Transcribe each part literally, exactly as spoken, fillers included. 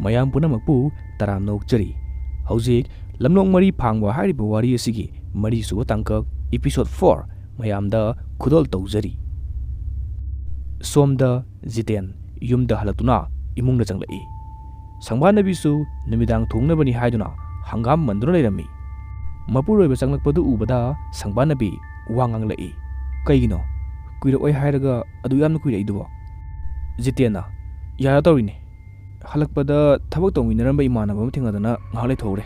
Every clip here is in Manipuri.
ꯃꯌꯥꯝ ꯄꯨꯝꯅꯃꯛꯄꯨ ꯇꯔꯥꯝꯅ ꯑꯣꯛꯆꯔꯤ꯫ ꯍꯧꯖꯤꯛ ꯂꯝꯂꯣꯡ ꯃꯔꯤ ꯐꯥꯡꯕ ꯍꯥꯏꯔꯤꯕ ꯋꯥꯔꯤ ꯑꯁꯤꯒꯤ ꯃꯔꯤꯁꯨꯕ ꯇꯥꯡꯀꯛ, episode four, ꯃꯌꯥꯝꯗ ꯈꯨꯗꯣꯜ ꯇꯧꯖꯔꯤ꯫ ꯁꯣꯝꯗ ꯖꯤꯇꯦꯟ ꯌꯨꯝꯗ ꯍꯜꯂꯛꯇꯨꯅ ꯏꯃꯨꯡꯗ ꯆꯪꯂꯛꯏ꯫ ꯁꯪꯕꯥꯟꯅꯕꯤꯁꯨ ꯅꯨꯃꯤꯗꯥꯡ ꯊꯣꯡꯅꯕꯅꯤ ꯍꯥꯏꯗꯨꯅ ꯍꯪꯒꯥꯝ ꯃꯟꯗꯨꯅ ꯂꯩꯔꯝꯃꯤ꯫ ꯃꯄꯨꯔꯣꯏꯕ ꯆꯪꯂꯛꯄꯗꯨ ꯎꯕꯗ ꯁꯪꯕꯥꯟꯅꯕꯤ ꯋꯥ ꯉꯥꯡꯂꯛꯏ꯫ "ꯀꯩꯒꯤꯅꯣ? ꯀꯨꯏꯔꯛꯑꯣꯏ ꯍꯥꯏꯔꯒ ꯑꯗꯨ ꯌꯥꯝꯅ ꯀꯨꯏꯔꯛꯏꯗꯨꯕꯣ?" ꯖꯤꯇꯦꯟꯅ, "ꯌꯥꯔ ꯇꯧꯔꯤꯅꯦ꯫ ꯍꯜꯂꯛꯄꯗ ꯊꯕꯛ ꯇꯧꯃꯤꯟꯅꯔꯝꯕ ꯏꯃꯥꯟꯅꯕ ꯑꯃ ꯊꯦꯡꯅꯗꯅ ꯉꯥꯏꯍꯥꯛ ꯂꯩꯊꯣꯛꯎꯔꯦ꯫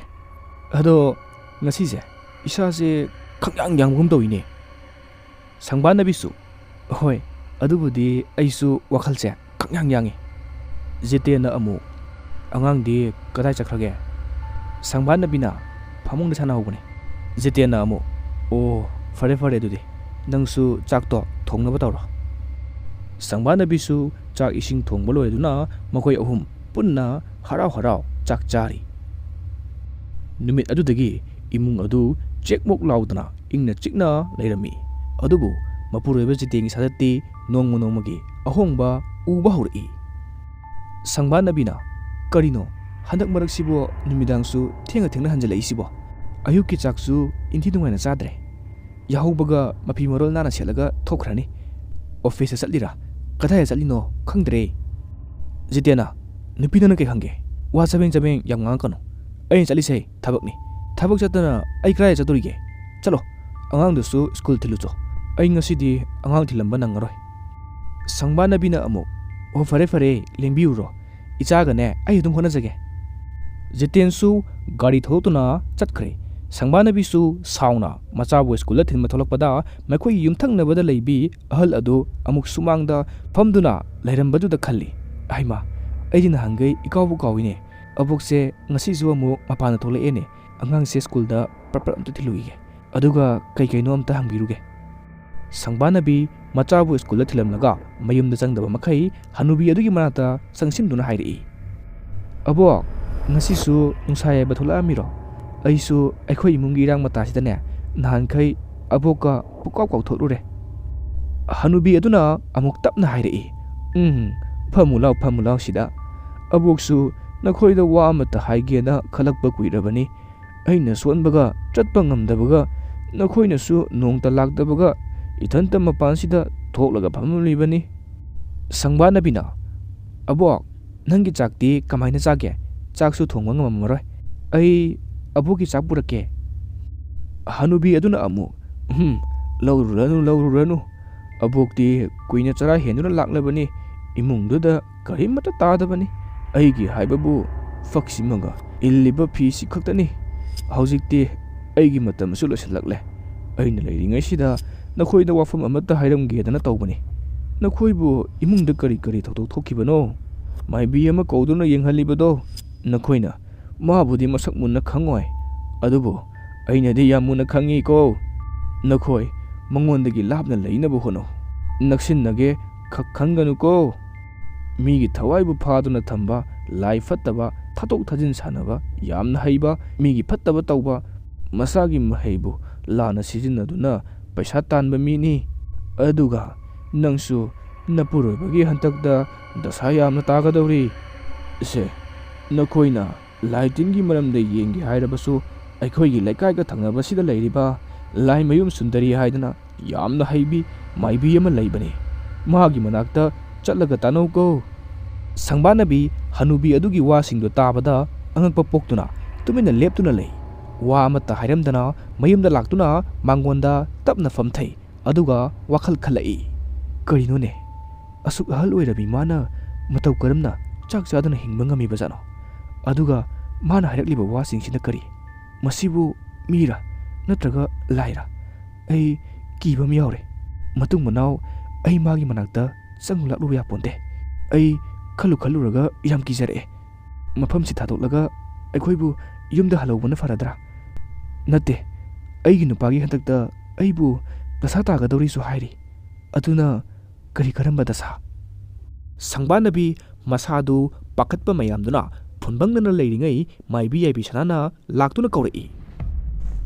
ꯑꯗꯣ ꯉꯁꯤꯁꯦ ꯏꯁꯥꯁꯦ ꯈꯪꯌꯥꯡ ꯌꯥꯡꯕꯒꯨꯝ ꯇꯧꯏꯅꯦ꯫" ꯁꯪꯕꯥꯟꯅꯕꯤꯁꯨ, "ꯍꯣꯏ, ꯑꯗꯨꯕꯨꯗꯤ ꯑꯩꯁꯨ ꯋꯥꯈꯜꯁꯦ ꯈꯪꯌꯥꯡ ꯌꯥꯡꯉꯤ꯫" ꯖꯤꯇꯦꯟꯅ ꯑꯃꯨꯛ, "ꯑꯉꯥꯡꯗꯤ ꯀꯗꯥꯏ ꯆꯠꯈ꯭ꯔꯒꯦ?" ꯁꯪꯕꯥꯟꯅꯕꯤꯅ, "ꯐꯃꯨꯡꯗ ꯁꯥꯟꯅꯍꯧꯕꯅꯦ꯫" ꯖꯤꯇꯦꯟꯅ ꯑꯃꯨꯛ, "ꯑꯣ, ꯐꯔꯦ ꯐꯔꯦ, ꯑꯗꯨꯗꯤ ꯅꯪꯁꯨ ꯆꯥꯛꯇꯣ ꯊꯣꯡꯅꯕ ꯇꯧꯔꯣ꯫" ꯁꯪꯕꯥꯟꯅꯕꯤꯁꯨ ꯆꯥꯛ ꯏꯁꯤꯡ ꯊꯣꯡꯕ ꯂꯣꯏꯗꯨꯅ ꯃꯈꯣꯏ ꯑꯍꯨꯝ ꯄꯨꯟꯅ ꯍꯔꯥꯎ ꯍꯔꯥꯎ ꯆꯥꯛ ꯆꯥꯔꯤ꯫ ꯅꯨꯃꯤꯠ ꯑꯗꯨꯗꯒꯤ ꯏꯃꯨꯡ ꯑꯗꯨ ꯆꯦꯛꯃꯣꯛ ꯂꯥꯎꯗꯅ ꯏꯪꯅ ꯆꯤꯛꯅ ꯂꯩꯔꯝꯃꯤ꯫ ꯑꯗꯨꯕꯨ ꯃꯄꯨꯔꯣꯏꯕ ꯖꯤꯇꯦꯟꯒꯤ ꯁꯥꯗꯠꯇꯤ ꯅꯣꯡꯃ ꯅꯣꯡꯃꯒꯤ ꯑꯍꯣꯡꯕ ꯎꯕ ꯍꯧꯔꯛꯏ꯫ ꯁꯪꯕꯥꯟꯅꯕꯤꯅ, "ꯀꯔꯤꯅꯣ, ꯍꯟꯗꯛ ꯃꯔꯛꯁꯤꯕꯨ ꯅꯨꯃꯤꯗꯥꯡꯁꯨ ꯊꯦꯡꯅ ꯊꯦꯡꯅ ꯍꯟꯖꯤꯜꯂꯛꯏꯁꯤꯕꯣ? ꯑꯌꯨꯛꯀꯤ ꯆꯥꯛꯁꯨ ꯏꯟꯊꯤ ꯅꯨꯡꯉꯥꯏꯅ ꯆꯥꯗ꯭ꯔꯦ꯫ ꯌꯥꯍꯧꯕꯒ ꯃꯐꯤ ꯃꯔꯣꯜ ꯅꯥꯟꯅ ꯁꯦꯠꯂꯒ ꯊꯣꯛꯈ꯭ꯔꯅꯤ꯫ ꯑꯣꯐꯤꯁꯇ ꯆꯠꯂꯤꯔꯥ, ꯀꯗꯥꯏꯗ ꯆꯠꯂꯤꯅꯣ ꯈꯪꯗ꯭ꯔꯦ꯫" ꯖꯤꯇꯦꯟꯅ, "ꯅꯨꯄꯤ ꯅꯪꯅ ꯀꯩ ꯈꯪꯒꯦ? ꯋꯥ ꯆꯕꯦꯡ ꯆꯕꯦꯡ ꯌꯥꯝ ꯉꯥꯡꯉꯛꯀꯅꯨ꯫ ꯑꯩꯅ ꯆꯠꯂꯤꯁꯦ ꯊꯕꯛꯅꯤ꯫ ꯊꯕꯛ ꯆꯠꯇꯅ ꯑꯩ ꯀꯗꯥꯏꯗ ꯆꯠꯇꯣꯔꯤꯒꯦ? ꯆꯠꯂꯣ, ꯑꯉꯥꯡꯗꯨꯁꯨ ꯁ꯭ꯀꯨꯜ ꯊꯤꯜꯂꯨꯆꯣ꯫ ꯑꯩ ꯉꯁꯤꯗꯤ ꯑꯉꯥꯡ ꯊꯤꯜꯂꯝꯕ ꯅꯪꯉꯔꯣꯏ꯫" ꯁꯪꯕꯥꯟꯅꯕꯤꯅ ꯑꯃꯨꯛ, "ꯑꯣ, ꯐꯔꯦ ꯐꯔꯦ, ꯂꯦꯡꯕꯤꯔꯨꯔꯣ꯫ ꯏꯆꯥꯒꯅꯦ ꯑꯩ ꯑꯗꯨꯝ ꯍꯣꯠꯅꯖꯒꯦ꯫" ꯖꯤꯇꯦꯟꯁꯨ ꯒꯥꯔꯤ ꯊꯧꯗꯣꯛꯇꯨꯅ ꯆꯠꯈ꯭ꯔꯦ꯫ ꯁꯪꯕꯥꯟꯅꯕꯤꯁꯨ ꯁꯥꯎꯅ ꯃꯆꯥꯕꯨ ꯁ꯭ꯀꯨꯜꯗ ꯊꯤꯟꯕ ꯊꯣꯛꯂꯛꯄꯗ ꯃꯈꯣꯏꯒꯤ ꯌꯨꯝꯊꯪꯅꯕꯗ ꯂꯩꯕꯤ ꯑꯍꯜ ꯑꯗꯨ ꯑꯃꯨꯛ ꯁꯨꯃꯥꯡꯗ ꯐꯝꯗꯨꯅ ꯂꯩꯔꯝꯕꯗꯨꯗ ꯈꯜꯂꯤ, "ꯑꯍꯩꯃꯥ, ꯑꯩꯗꯤ ꯅꯍꯥꯟꯈꯩ ꯏꯀꯥꯎꯕꯨ ꯀꯥꯎꯏꯅꯦ꯫ ꯑꯕꯣꯛꯁꯦ ꯉꯁꯤꯁꯨ ꯑꯃꯨꯛ ꯃꯄꯥꯟꯗ ꯊꯣꯛꯂꯛꯑꯦꯅꯦ꯫ ꯑꯉꯥꯡꯁꯦ ꯁ꯭ꯀꯨꯜꯗ ꯄ꯭ꯔꯞ ꯄ꯭ꯔꯞ ꯑꯝꯇ ꯊꯤꯜꯂꯨꯈꯤꯒꯦ꯫ ꯑꯗꯨꯒ ꯀꯩ ꯀꯩꯅꯣ ꯑꯝꯇ ꯍꯪꯕꯤꯔꯨꯒꯦ꯫" ꯁꯪꯕꯥꯟꯅꯕꯤ ꯃꯆꯥꯕꯨ ꯁ꯭ꯀꯨꯜꯗ ꯊꯤꯜꯂꯝꯂꯒ ꯃꯌꯨꯝꯗ ꯆꯪꯗꯕ ꯃꯈꯩ ꯍꯅꯨꯕꯤ ꯑꯗꯨꯒꯤ ꯃꯅꯥꯛꯇ ꯆꯪꯁꯤꯟꯗꯨꯅ ꯍꯥꯏꯔꯛꯏ, "ꯑꯕꯣꯛ, ꯉꯁꯤꯁꯨ ꯅꯨꯡꯁꯥ ꯌꯥꯏꯕ ꯊꯣꯛꯂꯛꯑꯝꯃꯤꯔꯣ? ꯑꯩꯁꯨ ꯑꯩꯈꯣꯏ ꯏꯃꯨꯡꯒꯤ ꯏꯔꯥꯡ ꯃꯇꯥꯁꯤꯗꯅꯦ ꯅꯍꯥꯟꯈꯩ ꯑꯕꯣꯛꯀ ꯄꯨꯀꯥꯎ ꯀꯥꯎꯊꯣꯛꯂꯨꯔꯦ꯫" ꯍꯅꯨꯕꯤ ꯑꯗꯨꯅ ꯑꯃꯨꯛ ꯇꯞꯅ ꯍꯥꯏꯔꯛꯏ, "ꯎꯝ, ꯐꯝꯃꯨ ꯂꯥꯎ, ꯐꯝꯃꯨ ꯂꯥꯎ ꯁꯤꯗ꯫ ꯑꯕꯣꯛꯁꯨ ꯅꯈꯣꯏꯗ ꯋꯥ ꯑꯃꯠꯇ ꯍꯥꯏꯒꯦꯅ ꯈꯜꯂꯛꯄ ꯀꯨꯏꯔꯕꯅꯤ꯫ ꯑꯩꯅ ꯁꯣꯟꯕꯒ ꯆꯠꯄ ꯉꯝꯗꯕꯒ ꯅꯈꯣꯏꯅꯁꯨ ꯅꯣꯡꯇ ꯂꯥꯛꯇꯕꯒ ꯏꯊꯟꯇ ꯃꯄꯥꯟꯁꯤꯗ ꯊꯣꯛꯂꯒ ꯐꯝꯂꯤꯕꯅꯤ꯫" ꯁꯪꯕꯥꯅꯕꯤꯅ, "ꯑꯕꯣꯛ, ꯅꯪꯒꯤ ꯆꯥꯛꯇꯤ ꯀꯃꯥꯏꯅ ꯆꯥꯒꯦ? ꯆꯥꯛꯁꯨ ꯊꯣꯡꯕ ꯉꯝꯃꯝꯃꯔꯣꯏ꯫ ꯑꯩ ꯑꯕꯣꯛꯀꯤ ꯆꯥꯛ ꯄꯨꯔꯛꯀꯦ꯫" ꯍꯅꯨꯕꯤ ꯑꯗꯨꯅ ꯑꯃꯨꯛ, "ꯎꯝ, ꯂꯧꯔꯨꯔꯅꯨ, ꯂꯧꯔꯨꯔꯅꯨ꯫ ꯑꯕꯣꯛꯇꯤ ꯀꯨꯏꯅ ꯆꯔꯥ ꯍꯦꯟꯗꯨꯅ ꯂꯥꯛꯂꯕꯅꯤ꯫ ꯏꯃꯨꯡꯗꯨꯗ ꯀꯔꯤꯃꯠꯇ ꯇꯥꯗꯕꯅꯤ꯫ ꯑꯩꯒꯤ ꯍꯥꯏꯕꯕꯨ ꯐꯛꯁꯤꯃꯒ ꯏꯜꯂꯤꯕ ꯐꯤꯁꯤ ꯈꯛꯇꯅꯤ꯫ ꯍꯧꯖꯤꯛꯇꯤ ꯑꯩꯒꯤ ꯃꯇꯝꯁꯨ ꯂꯣꯏꯁꯤꯜꯂꯛꯂꯦ꯫ ꯑꯩꯅ ꯂꯩꯔꯤꯉꯩꯁꯤꯗ ꯅꯈꯣꯏꯗ ꯋꯥꯐꯝ ꯑꯃꯠꯇ ꯍꯥꯏꯔꯝꯒꯦꯗꯅ ꯇꯧꯕꯅꯤ꯫ ꯅꯈꯣꯏꯕꯨ ꯏꯃꯨꯡꯗ ꯀꯔꯤ ꯀꯔꯤ ꯊꯧꯗꯣꯛ ꯊꯣꯛꯈꯤꯕꯅꯣ? ꯃꯥꯏꯕꯤ ꯑꯃ ꯀꯧꯗꯨꯅ ꯌꯦꯡꯍꯜꯂꯤꯕꯗꯣ ꯅꯈꯣꯏꯅ ꯃꯥꯕꯨꯗꯤ ꯃꯁꯛ ꯃꯨꯟꯅ ꯈꯪꯉꯣꯏ, ꯑꯗꯨꯕꯨ ꯑꯩꯅꯗꯤ ꯌꯥꯝ ꯃꯨꯟꯅ ꯈꯪꯉꯤꯀꯣ꯫ ꯅꯈꯣꯏ ꯃꯉꯣꯟꯗꯒꯤ ꯂꯥꯞꯅ ꯂꯩꯅꯕ ꯍꯣꯠꯅꯧ꯫ ꯅꯛꯁꯤꯟꯅꯒꯦ ꯈꯛ ꯈꯟꯒꯅꯨꯀꯣ꯫ ꯃꯤꯒꯤ ꯊꯋꯥꯏꯕꯨ ꯐꯥꯗꯨꯅ ꯊꯝꯕ ꯂꯥꯏ ꯐꯠꯇꯕ, ꯊꯥꯗꯣꯛ ꯊꯥꯖꯤꯟ ꯁꯥꯟꯅꯕ ꯌꯥꯝꯅ ꯍꯩꯕ, ꯃꯤꯒꯤ ꯐꯠꯇꯕ ꯇꯧꯕ, ꯃꯁꯥꯒꯤ ꯃꯍꯩꯕꯨ ꯂꯥꯟꯅ ꯁꯤꯖꯤꯟꯅꯗꯨꯅ ꯄꯩꯁꯥ ꯇꯥꯟꯕ ꯃꯤꯅꯤ꯫ ꯑꯗꯨꯒ ꯅꯪꯁꯨ ꯅꯄꯨꯔꯣꯏꯕꯒꯤ ꯍꯟꯗꯛꯇ ꯗꯁꯥ ꯌꯥꯝꯅ ꯇꯥꯒꯗꯧꯔꯤ꯫ ꯁꯦ, ꯅꯈꯣꯏꯅ ꯂꯥꯏ ꯇꯤꯟꯒꯤ ꯃꯔꯝꯗ ꯌꯦꯡꯒꯦ ꯍꯥꯏꯔꯕꯁꯨ, ꯑꯩꯈꯣꯏꯒꯤ ꯂꯩꯀꯥꯏꯒ ꯊꯪꯅꯕꯁꯤꯗ ꯂꯩꯔꯤꯕ ꯂꯥꯏꯃꯌꯨꯝ ꯁꯨꯟꯗꯔꯤ ꯍꯥꯏꯗꯅ ꯌꯥꯝꯅ ꯍꯩꯕꯤ ꯃꯥꯏꯕꯤ ꯑꯃ ꯂꯩꯕꯅꯤ꯫ ꯃꯥꯒꯤ ꯃꯅꯥꯛꯇ ꯆꯠꯂꯒ ꯇꯥꯟꯅꯧꯀꯣ꯫" ꯁꯪꯕꯥꯅꯕꯤ ꯍꯅꯨꯕꯤ ꯑꯗꯨꯒꯤ ꯋꯥꯁꯤꯡꯗꯨ ꯇꯥꯕꯗ ꯑꯉꯛꯄ ꯄꯣꯛꯇꯨꯅ ꯇꯨꯃꯤꯟꯅ ꯂꯦꯞꯇꯨꯅ ꯂꯩ꯫ ꯋꯥ ꯑꯃꯠꯇ ꯍꯥꯏꯔꯝꯗꯅ ꯃꯌꯨꯝꯗ ꯂꯥꯛꯇꯨꯅ ꯃꯥꯡꯒꯣꯟꯗ ꯇꯞꯅ ꯐꯝꯊꯩ꯫ ꯑꯗꯨꯒ ꯋꯥꯈꯜ ꯈꯜꯂꯛꯏ, "ꯀꯔꯤꯅꯣꯅꯦ? ꯑꯁꯨꯛ ꯑꯍꯜ ꯑꯣꯏꯔꯕꯤ ꯃꯥꯅ ꯃꯇꯧ ꯀꯔꯝꯅ ꯆꯥꯛ ꯆꯥꯗꯅ ꯍꯤꯡꯕ ꯉꯝꯃꯤꯕꯖꯥꯠꯅꯣ? ꯑꯗꯨꯒ ꯃꯥꯅ ꯍꯥꯏꯔꯛꯂꯤꯕ ꯋꯥꯁꯤꯡꯁꯤꯅ ꯀꯔꯤ? ꯃꯁꯤꯕꯨ ꯃꯤꯔꯥ? ꯅꯠꯇ꯭ꯔꯒ ꯂꯥꯏꯔꯥ? ꯑꯩ ꯀꯤꯕ ꯑꯃ ꯌꯥꯎꯔꯦ꯫ ꯃꯇꯨꯡ ꯃꯅꯥꯎ ꯑꯩ ꯃꯥꯒꯤ ꯃꯅꯥꯛꯇ ꯆꯪꯂꯛꯂꯨ ꯌꯥꯄꯣꯟꯇꯦ꯫ ꯑꯩ ꯈꯜꯂꯨ ꯈꯜꯂꯨꯔꯒ ꯌꯥꯝ ꯀꯤꯖꯔꯛꯑꯦ꯫ ꯃꯐꯝꯁꯤ ꯊꯥꯗꯣꯛꯂꯒ ꯑꯩꯈꯣꯏꯕꯨ ꯌꯨꯝꯗ ꯍꯜꯍꯧꯕꯅ ꯐꯔꯗ꯭ꯔꯥ? ꯅꯠꯇꯦ, ꯑꯩꯒꯤ ꯅꯨꯄꯥꯒꯤ ꯍꯟꯗꯛꯇ ꯑꯩꯕꯨ ꯗꯁꯥ ꯇꯥꯒꯗꯧꯔꯤꯁꯨ ꯍꯥꯏꯔꯤ꯫ ꯑꯗꯨꯅ ꯀꯔꯤ ꯀꯔꯝꯕ ꯗꯁꯥ?" ꯁꯪꯕꯥꯅꯕꯤ ꯃꯁꯥꯗꯨ ꯄꯥꯈꯠꯄ ꯃꯌꯥꯝꯗꯨꯅ ꯐꯨꯟꯕꯪꯅꯅ ꯂꯩꯔꯤꯉꯩ ꯃꯥꯏꯕꯤ ꯌꯥꯏꯕꯤ ꯁꯅꯥꯅ ꯂꯥꯛꯇꯨꯅ ꯀꯧꯔꯛꯏ꯫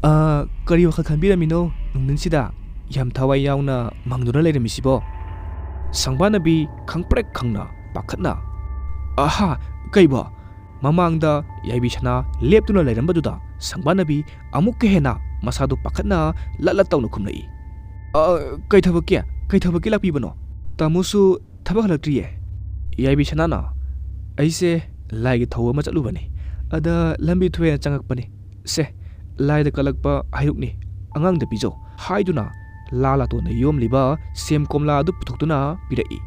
"ꯑ, ꯀꯔꯤ ꯋꯥꯈꯜ ꯈꯟꯕꯤꯔꯝꯃꯤꯅꯣ ꯅꯨꯡꯊꯤꯟꯁꯤꯗ ꯌꯥꯝ ꯊꯋꯥꯏ ꯌꯥꯎꯅ ꯃꯪꯗꯨꯅ ꯂꯩꯔꯝꯃꯤꯁꯤꯕꯣ?" ꯁꯪꯕꯥꯅꯕꯤ ꯈꯪꯄ꯭ꯔꯦꯛ ꯈꯪꯅ ꯄꯥꯈꯠꯅ, "ꯑꯍꯥ, ꯀꯩꯕꯣ? ꯃꯃꯥꯡꯗ ꯌꯥꯏꯕꯤ ꯁꯅꯥ ꯂꯦꯞꯇꯨꯅ ꯂꯩꯔꯝꯕꯗꯨꯗ ꯁꯪꯕꯥꯅꯕꯤ ꯑꯃꯨꯛꯀ ꯍꯦꯟꯅ ꯃꯁꯥꯗꯨ ꯄꯥꯈꯠꯅ ꯂꯠ ꯂꯠ ꯇꯧꯅ ꯈꯨꯝꯂꯛꯏ꯫ "ꯑ, ꯀꯩ ꯊꯕꯛꯀꯤ? ꯀꯩ ꯊꯕꯛꯀꯤ ꯂꯥꯛꯄꯤꯕꯅꯣ? ꯇꯥꯃꯣꯁꯨ ꯊꯕꯛ ꯍꯜꯂꯛꯇ꯭ꯔꯤꯌꯦ?" ꯌꯥꯏꯕꯤ ꯁꯅꯥꯅ, "ꯑꯩꯁꯦ ꯂꯥꯏꯒꯤ ꯊꯧ ꯑꯃ ꯆꯠꯂꯨꯕꯅꯤ꯫ ꯑꯗ ꯂꯝꯕꯤ ꯊꯣꯛꯑꯦꯅ ꯆꯪꯉꯛꯄꯅꯤ꯫ ꯁꯦ, ꯂꯥꯏꯗ ꯀꯠꯂꯛꯄ ꯍꯩꯔꯨꯛꯅꯤ, ꯑꯉꯥꯡꯗ ꯄꯤꯖꯧ" ꯍꯥꯏꯗꯨꯅ ꯂꯥ ꯂꯥꯇꯣꯟꯗ ꯌꯣꯝꯂꯤꯕ ꯁꯦꯝ ꯀꯣꯝꯂꯥ ꯑꯗꯨ ꯄꯨꯊꯣꯛꯇꯨꯅ ꯄꯤꯔꯛꯏ꯫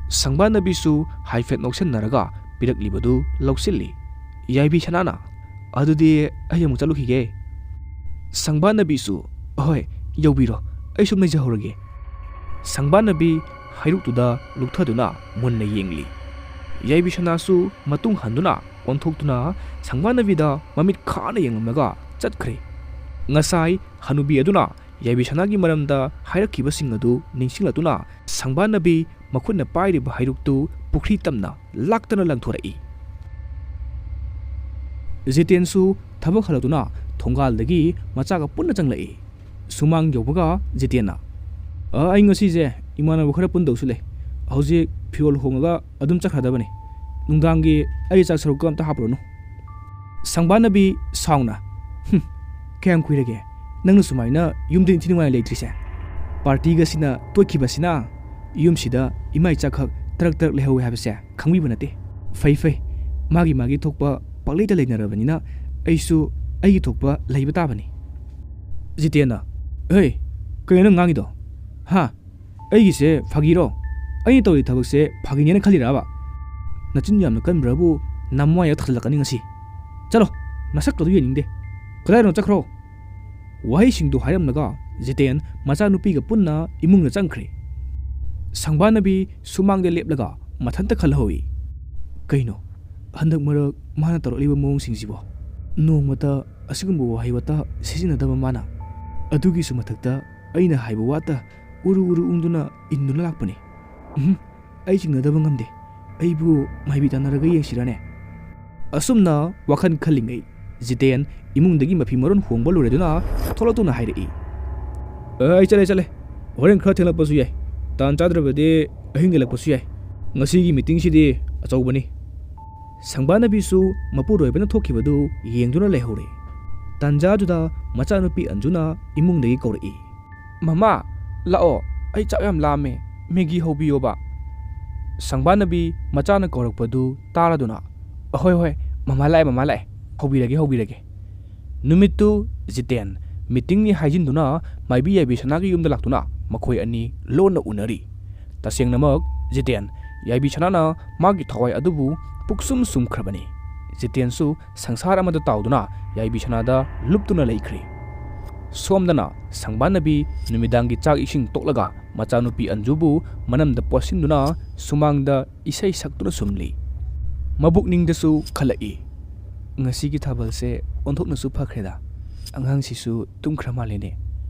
ꯁꯪꯕꯥꯅꯕꯤꯁꯨ ꯍꯥꯏꯐꯦꯠ ꯅꯣꯛꯁꯟꯅꯔꯒ ꯄꯤꯔꯛꯂꯤꯕꯗꯨ ꯂꯧꯁꯤꯜꯂꯤ꯫ ꯌꯥꯏꯕꯤ ꯁꯅꯥꯅ, "ꯑꯗꯨꯗꯤ ꯑꯩ ꯑꯃꯨꯛ ꯆꯠꯂꯨꯈꯤꯒꯦ꯫" ꯁꯪꯕꯥꯅꯕꯤꯁꯨ, "ꯍꯣꯏ, ꯌꯧꯕꯤꯔꯣ, ꯑꯩ ꯁꯨꯝ ꯂꯩꯖꯍꯧꯔꯒꯦ꯫" ꯁꯪꯕꯥꯅꯕꯤ ꯍꯩꯔꯨꯛꯇꯨꯗ ꯂꯨꯞꯊꯗꯨꯅ ꯃꯨꯟꯅ ꯌꯦꯡꯂꯤ꯫ ꯌꯥꯏꯕꯤ ꯁꯅꯥꯁꯨ ꯃꯇꯨꯡ ꯍꯟꯗꯨꯅ ꯑꯣꯟꯊꯣꯛꯇꯨꯅ ꯁꯪꯕꯥꯅꯕꯤꯗ ꯃꯃꯤꯠ ꯈꯥꯅ ꯌꯦꯡꯂꯝꯂꯒ ꯆꯠꯈ꯭ꯔꯦ꯫ ꯉꯁꯥꯏ ꯍꯅꯨꯕꯤ ꯑꯗꯨꯅ ꯌꯥꯏꯕꯤ ꯁꯅꯥꯒꯤ ꯃꯔꯝꯗ ꯍꯥꯏꯔꯛꯈꯤꯕꯁꯤꯡ ꯑꯗꯨ ꯅꯤꯡꯁꯤꯡꯂꯛꯇꯨꯅ ꯁꯪꯕꯥꯅꯕꯤ ꯃꯈꯨꯠꯅ ꯄꯥꯏꯔꯤꯕ ꯍꯩꯔꯨꯛꯇꯨ ꯄꯨꯈ꯭ꯔꯤ ꯇꯝꯅ ꯂꯥꯛꯇꯅ ꯂꯪꯊꯣꯔꯛꯏ꯫ ꯖꯤꯇꯦꯟꯁꯨ ꯊꯕꯛ ꯍꯜꯂꯛꯇꯨꯅ ꯊꯣꯡꯒꯥꯜꯗꯒꯤ ꯃꯆꯥꯒ ꯄꯨꯟꯅ ꯆꯪꯂꯛꯏ꯫ ꯁꯨꯃꯥꯡ ꯌꯧꯕꯒ ꯖꯤꯇꯦꯟꯅ, "ꯑ, ꯑꯩ ꯉꯁꯤꯁꯦ ꯏꯃꯥꯟꯅꯕ ꯈꯔ ꯄꯨꯟꯗꯧꯁꯨ ꯂꯩ꯫ ꯍꯧꯖꯤꯛ ꯐꯤꯔꯣꯜ ꯍꯣꯡꯉꯒ ꯑꯗꯨꯝ ꯆꯠꯈ꯭ꯔꯗꯕꯅꯤ꯫ ꯅꯨꯡꯗꯥꯡꯒꯤ ꯑꯩ ꯆꯥꯛ ꯁꯔꯨꯛꯀ ꯑꯝꯇ ꯍꯥꯞꯄꯨꯔꯅꯨ꯫" ꯁꯪꯕꯥꯅꯕꯤ ꯁꯥꯎꯅ, "ꯍꯨꯝ, ꯀꯌꯥꯝ ꯀꯨꯏꯔꯒꯦ ꯅꯪꯅ ꯁꯨꯃꯥꯏꯅ ꯌꯨꯝꯗ ꯏꯟꯊꯤ ꯅꯨꯡꯉꯥꯏꯅ ꯂꯩꯇ꯭ꯔꯤꯁꯦ? ꯄꯥꯔꯇꯤꯒꯁꯤꯅ ꯇꯣꯛꯈꯤꯕꯁꯤꯅ ꯌꯨꯝꯁꯤꯗ ꯏꯃꯥ ꯏꯆꯥꯈꯛ ꯇꯔꯛ ꯇꯔꯛ ꯂꯩꯍꯧꯋꯦ ꯍꯥꯏꯕꯁꯦ ꯈꯪꯕꯤꯕ ꯅꯠꯇꯦ꯫ ꯐꯩ, ꯐꯩ, ꯃꯥꯒꯤ ꯃꯥꯒꯤ ꯊꯣꯛꯄ ꯄꯪꯂꯩꯇ ꯂꯩꯅꯔꯕꯅꯤꯅ ꯑꯩꯁꯨ ꯑꯩꯒꯤ ꯊꯣꯛꯄ ꯂꯩꯕ ꯇꯥꯕꯅꯤ꯫" ꯖꯤꯇꯦꯟꯅ, "ꯍꯦ, ꯀꯩꯅꯣ ꯅꯪ ꯉꯥꯡꯉꯤꯗꯣ? ꯍꯥ? ꯑꯩꯒꯤꯁꯦ ꯐꯥꯒꯤꯔꯣ? ꯑꯩꯅ ꯇꯧꯔꯤ ꯊꯕꯛꯁꯦ ꯐꯥꯒꯤꯅꯦꯅ ꯈꯜꯂꯤꯔꯕ? ꯅꯆꯤꯟ ꯌꯥꯝꯅ ꯀꯟꯕ꯭ꯔꯕꯨ ꯅꯃꯥꯏꯗ ꯊꯥꯖꯤꯜꯂꯛꯀꯅꯤ ꯉꯁꯤ꯫ ꯆꯠꯂꯣ, ꯅꯁꯛꯀꯗꯨ ꯌꯦꯡꯅꯤꯡꯗꯦ꯫ ꯀꯗꯥꯏꯗꯅꯣ ꯆꯠꯈ꯭ꯔꯣ꯫" ꯋꯥꯍꯩꯁꯤꯡꯗꯨ ꯍꯥꯏꯔꯝꯂꯒ ꯖꯤꯇꯦꯟ ꯃꯆꯥꯅꯨꯄꯤꯒ ꯄꯨꯟꯅ ꯏꯃꯨꯡꯗ ꯆꯪꯈ꯭ꯔꯦ꯫ ꯁꯪꯕꯥꯅꯕꯤ ꯁꯨꯃꯥꯡꯗ ꯂꯦꯞꯂꯒ ꯃꯊꯟꯇ ꯈꯜꯍꯧꯏ꯫ ꯀꯩꯅꯣ, ꯍꯟꯗꯛ ꯃꯔꯛ ꯃꯥꯅ ꯇꯧꯔꯛꯂꯤꯕ ꯃꯑꯣꯡꯁꯤꯡꯁꯤꯕꯣ? ꯅꯣꯡꯃꯇ ꯑꯁꯤꯒꯨꯝꯕ ꯋꯥꯍꯩ ꯋꯥꯇꯥ ꯁꯤꯖꯤꯟꯅꯗꯕ ꯃꯥꯅ꯫ ꯑꯗꯨꯒꯤꯁꯨ ꯃꯊꯛꯇ ꯑꯩꯅ ꯍꯥꯏꯕ ꯋꯥꯇ ꯎꯔꯨ ꯎꯔꯨ ꯎꯪꯗꯨꯅ ꯏꯟꯗꯨꯅ ꯂꯥꯛꯄꯅꯤ꯫ ꯎꯝ, ꯑꯩ ꯆꯤꯡꯅꯗꯕ ꯉꯝꯗꯦ꯫ ꯑꯩꯕꯨ ꯃꯥꯏꯕꯤ ꯇꯥꯟꯅꯔꯒ ꯌꯦꯡꯁꯤꯔꯅꯦ? ꯑꯁꯨꯝꯅ ꯋꯥꯈꯜ ꯈꯜꯂꯤꯉꯩ ꯖꯤꯇꯦꯟ ꯏꯃꯨꯡꯗꯒꯤ ꯃꯐꯤ ꯃꯔꯣꯟ ꯍꯣꯡꯕ ꯂꯣꯏꯔꯗꯨꯅ ꯊꯣꯛꯂꯛꯇꯨꯅ ꯍꯥꯏꯔꯛꯏ, "ꯑ, ꯑꯩ ꯆꯠꯂꯦ, ꯆꯠꯂꯦ꯫ ꯍꯣꯔꯦꯟ ꯈꯔ ꯊꯦꯡꯂꯛꯄꯁꯨ ꯌꯥꯏ꯫ ꯇꯥꯟ ꯆꯥꯗ꯭ꯔꯕꯗꯤ ꯑꯍꯤꯡ ꯂꯦꯛꯂꯛꯄꯁꯨ ꯌꯥꯏ꯫ ꯉꯁꯤꯒꯤ ꯃꯤꯇꯤꯡꯁꯤꯗꯤ ꯑꯆꯧꯕꯅꯤ꯫" ꯁꯪꯕꯥꯅꯕꯤꯁꯨ ꯃꯄꯨꯔꯣꯏꯕꯅ ꯊꯣꯛꯈꯤꯕꯗꯨ ꯌꯦꯡꯗꯨꯅ ꯂꯩꯍꯧꯔꯦ꯫ ꯇꯥꯟꯖꯥꯗꯨꯗ ꯃꯆꯥꯅꯨꯄꯤ ꯑꯟꯖꯨꯅ ꯏꯃꯨꯡꯗꯒꯤ ꯀꯧꯔꯛꯏ, "ꯃꯃꯥ, ꯂꯥꯛꯑꯣ, ꯑꯩ ꯆꯥꯛ ꯌꯥꯝ ꯂꯥꯝꯃꯦ, ꯃꯦꯒꯤ ꯍꯧꯕꯤꯌꯣꯕ꯫" ꯁꯪꯕꯥꯅꯕꯤ ꯃꯆꯥꯅ ꯀꯧꯔꯛꯄꯗꯨ ꯇꯥꯔꯗꯨꯅ, "ꯑꯍꯣꯏ ꯍꯣꯏ, ꯃꯃꯥ ꯂꯥꯛꯑꯦ, ꯃꯃꯥ ꯂꯥꯛꯑꯦ, ꯍꯧꯕꯤꯔꯒꯦ, ꯍꯧꯕꯤꯔꯒꯦ꯫" ꯅꯨꯃꯤꯠꯇꯨ ꯖꯤꯇꯦꯟ ꯃꯤꯇꯤꯡꯅꯤ ꯍꯥꯏꯖꯤꯟꯗꯨꯅ ꯃꯥꯏꯕꯤ ꯌꯥꯏꯕꯤ ꯁꯅꯥꯒꯤ ꯌꯨꯝꯗ ꯂꯥꯛꯇꯨꯅ ꯃꯈꯣꯏ ꯑꯅꯤ ꯂꯣꯟꯅ ꯎꯅꯔꯤ꯫ ꯇꯁꯦꯡꯅꯃꯛ ꯖꯤꯇꯦꯟ, ꯌꯥꯏꯕꯤ ꯁꯅꯥꯅ ꯃꯥꯒꯤ ꯊꯋꯥꯏ ꯑꯗꯨꯕꯨ ꯄꯨꯛꯁꯨꯝ ꯁꯨꯝꯈ꯭ꯔꯕꯅꯤ꯫ ꯖꯤꯇꯦꯟꯁꯨ ꯁꯪꯁꯥꯔ ꯑꯃꯗ ꯇꯥꯎꯗꯨꯅ ꯌꯥꯏꯕꯤ ꯁꯅꯥꯗ ꯂꯨꯞꯇꯨꯅ ꯂꯩꯈ꯭ꯔꯤ꯫ ꯁꯣꯝꯗꯅ ꯁꯪꯕꯥꯅꯕꯤ ꯅꯨꯃꯤꯗꯥꯡꯒꯤ ꯆꯥꯛ ꯏꯁꯤꯡ ꯇꯣꯛꯂꯒ ꯃꯆꯥꯅꯨꯄꯤ ꯑꯟꯖꯨꯕꯨ ꯃꯅꯝꯗ ꯄꯣꯠꯁꯤꯟꯗꯨꯅ ꯁꯨꯃꯥꯡꯗ ꯏꯁꯩ ꯁꯛꯇꯨꯅ ꯁꯨꯝꯂꯤ꯫ ꯃꯕꯨꯛꯅꯤꯡꯗꯁꯨ ꯈꯜꯂꯛꯏ, "ꯉꯁꯤꯒꯤ ꯊꯥꯕꯜꯁꯦ ꯑꯣꯟꯊꯣꯛꯅꯁꯨ ꯐꯈ꯭ꯔꯦꯗ꯫ ꯑꯉꯥꯡꯁꯤꯁꯨ ꯇꯨꯝꯈ꯭ꯔ ꯃꯥꯜꯂꯦꯅꯦ꯫